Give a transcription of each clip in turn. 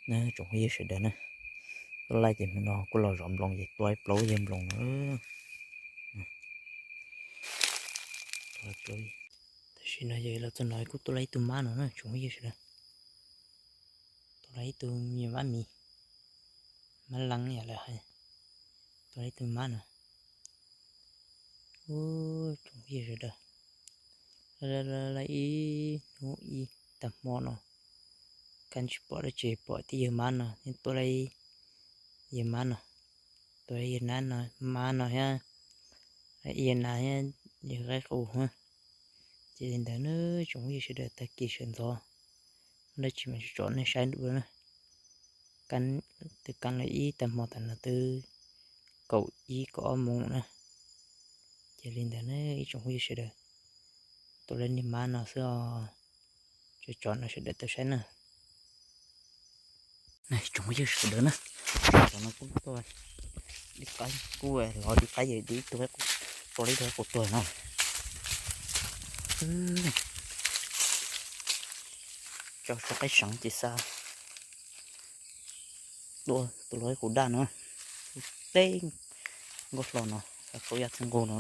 Na tsoom phooj ywg sawv daws na, tuaj laij ces hmo no kuj los zov nploos ces tua plaub yawg nploos no. Tam sim no yog los txog no kuj tua laij ib tug mab no na tsoom phooj ywg sawv daws. Tua laij ib tug me mab mis, mab leeb yam lawv hais, tua laij ib tug mab no. Tsoom phooj ywg sawv daws, laij ib hnub ib tag hmo no, kab tsis pom dab tsi pom tib yawg mab no, yeej tua laij yawg mab no, tua laij yawg nab no, mab no thiab, yawg nas thiab yawg qaib qus. Ces li ntawd na tsoom phooj ywg sawv daws, tag kis sawv ntxov dab tsi mam tso nej saib dua na. Twb kab lawm ib tag hmo tas no twb kaum ib kaum ob moos na. Ces li ntawd na ib tsoom phooj ywg sawv daws, tua laij niag mab no xwb os. Tso tso no sawv daws tau saib na. Tsoom phooj ywg sawv daws na, tam no kuj tuaj, dib qaib kuj lov dib qaib ces dib tua, tua laij ib tug qaib qus tuag no. Tso tso qaib seev ces xa tua tus laij qus daj no, teb nkauj hlo no, qaib qus yaj txwj nkaus no.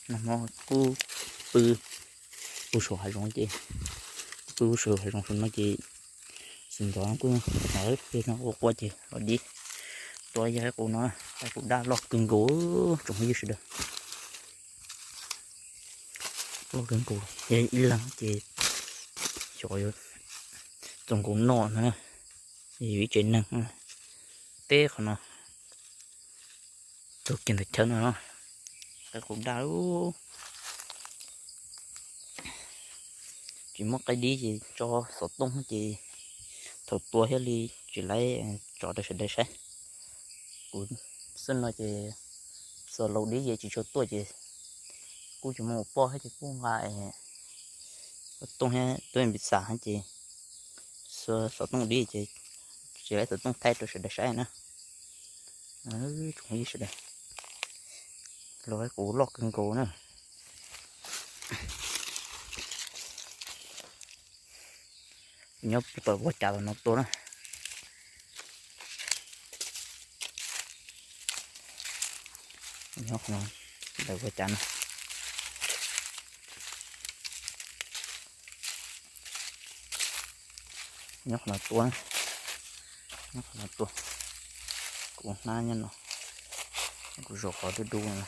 Nag hmo kuj pw, pw saum hav zoov ces, pw saum hav zoov saum no ces xyoo ntxov kuj hnov peb no ua qua ces los dib tua yawg qaib qus no, qaib qus daj loj kawg nkaus tsoom phooj ywg sawv daws. Loj kawg nkaus, yog ib leeg ces xyov yuav txaus nkaus noj no, yog ib tsev neeg. Teb qhov no, tug kiag ntawm chaw no, qaib qus daj lub. Tsis muaj qaib dib ces tso xov tooj ces thaum tua thiaj li tsis laib tso rau sawv daws saib. Kuv xwb no ces txog laus dib ces tsis tshua tuaj ces kuj tsis muaj ua poj thiab ces kuj nqa xov tooj thiab tuaj npis xas ces xov tooj dib ces tsis laib xov tooj thaij rau sawv daws saib na. Tsoom phooj ywg sawv daws, lub qaib qus loj kawg nkaus na. Nyob puag tom vaj cas los no tua na. Nyob ntawm vaj cas no. Nyob qhov no tua, nyob qhov no tua. Kuv hnab nyob no, kuv zaum qhov dub dub no.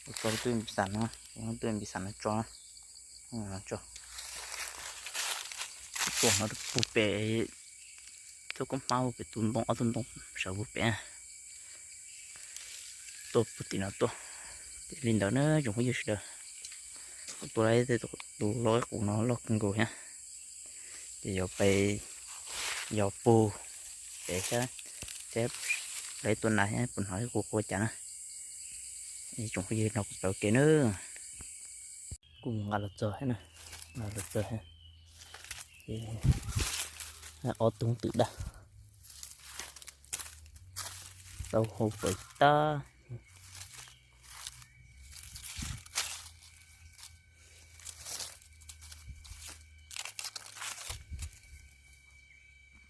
Kuv tso twb npis xas no, kuv twb npis xas no tso, tso. Tua no puag pem, txoj koob hmab puag pem tus ntoo, ob tug ntoo sawv puag pem. Tua puag tim no tuaj. Ces li ntawd na tsoom phooj ywg sawv daws, kuv tua laib tus laij qus no loj kawg nkaus thiab. Ces yuav pais, yuav puag pem thiab, thiab laib tua nas thiab puas hnov ib qus qua cas na. Tsoom phooj ywg nrog kuv peb ua ke na. Kuj mus nqa los txog thiab na, nqa los txog thiab. Ces ob tug twm daj, tau hau pawg tag.